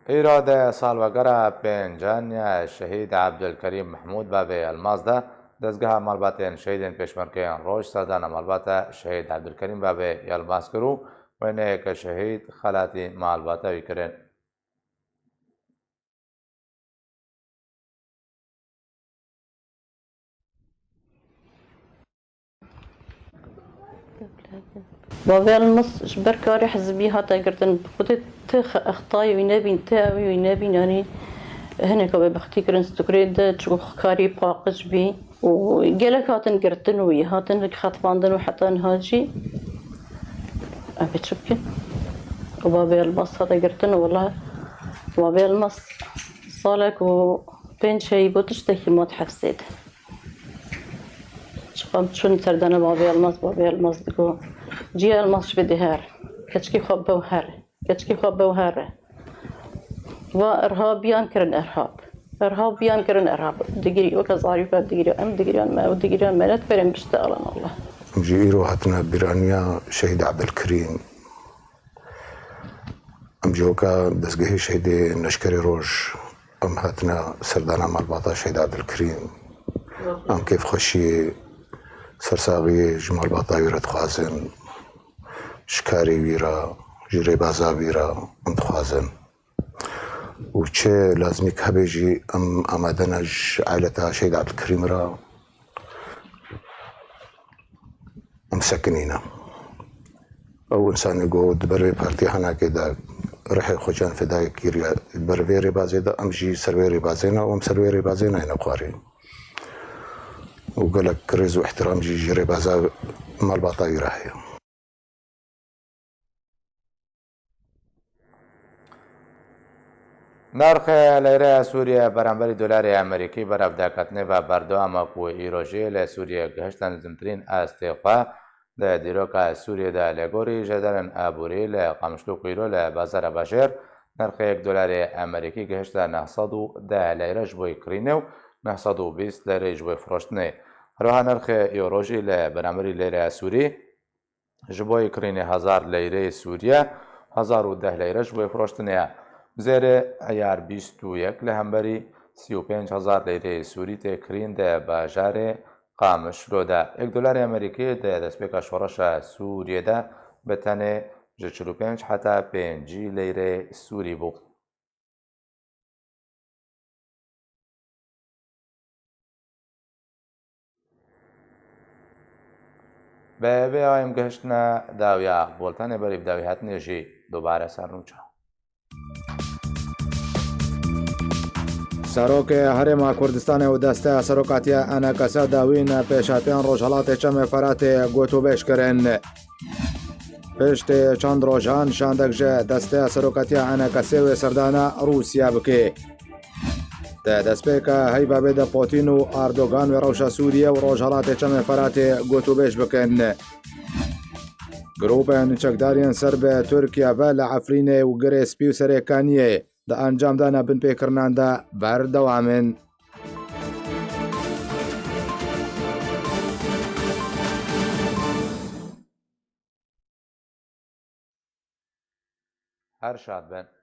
Îro di salvegera pêncan ya Şehîd Ebdulkerîm Mehmûd bavê Elmaz de dezgeha malbatên şehîdên Pêşmergeyên Roj serdana malbata Şehîd Ebdulkerîm bavê Elmaz kir û wêneyeke şehîd xelatî malbata wî kirin. Bavê Elmas ji ber karê hizbî hate girtin. Xwedê ti xe-, extayê wî nebîn, ti ewî wî nebîn, yanî hineka bêbextî kirin, stûkirê de çi karî paqij bî. Û gelek hatin girtin û hatin xetibandin û heta niha jî em ê çi bikin? Û bavê Elmas hate girtin û wela bavê Elmas salek û pênc heyî bû tiştekî ma di hefsê de. Çiqam çûn serdana bavê Elmas, bavê Elmas digo, ciya Elmas ji vê dê here, keçikê xwe bew here, keçikê xwe bew here. Va irhabiyan kirin irhab. Irhabiyan kirin irhab. Digirî, weke zarîka digirî, em digiriyan me, ew digiriyan me, ne dikerên bişte Alan Allah. Em jî îro hatine bîraniya Şehîd Ebdilkerîm. Em jî weke dezgehê Şehîdê Neşkerê Roj, em hatine serdana malbata Şehîd Ebdilkerîm. Em kêfxweşiyê sersaxiyê ji malbata wî re dixwazin. Ji karê wî re, ji rêbaza wî re em dixwazin. Û çi lazimî hebe jî em amade ne ji aileta Şehîd Ebdilkerîm re em sekinîne. Ew însanê ku di ber vê partî henekê de rihê xwe can feda kiriye, di ber vê rêbazê de em jî ser vê rêbazê ne û em ser vê rêbazê nayne xwarê. Û gelek rêz û îhtîram jî ji rêbaza malbata wî re heye. Nirxê leyreya Sûriye beramberî dolarê Amerîkî berevdeketine ve berdewam e ku îro jî li Sûriye gihişte nizmtirîn astê xwe. Di dîroka Sûriyê de li gorî jêderên aborî li Qamişlo Qîlo li bazara bajêr nirxê yek dolarê Amerîkî gihişte neh sed û deh leyre ji bo yê kirînê û neh sed û bîst leyre ji bo yê firoştinê. Herwiha nirxê euro jî li beraberî leyreya Sûrî ji bo yê kirînê hezar leyreyê Sûriye, hezar û deh leyre ji bo yê firoştinê ye. Bi zêrê eyar bîst û yek li hemberî sî û pênc hezar leyreyê Sûrî tê kirîn di bajarê Qamişlo de. Yek dolarê Amerîkî di destpêka şoreşa Sûriyê de bi tenê ji çil û pênc heta pêncî leyreyê Sûrî bû. Bi vê awayê em gihiştine dawiya bultenê, berî bi dawî hatinê jî dubare ser nûça. Serokê Herêma Kurdistanê û Desteya Serokatiya E N K S dawîn pêşhatiyên Rojhelatê Çemê Feratê gotûbêj kirin. Piştî çend rojan şandek ji Desteya Serokatiya E N K S'ê wê serdana Rûsya bike. Di destpêka heyva bê de Putin û Erdogan wê rewşa Sûriye û Rojhelatê Çemê Feratê gotûbêj bikin. Grûpên çekdariyên ser bi Tirkiye ve li Efrînê û Girê Spî û Serêkaniyê di encamdana binpêkirinan de berdewam in. Her şad bin.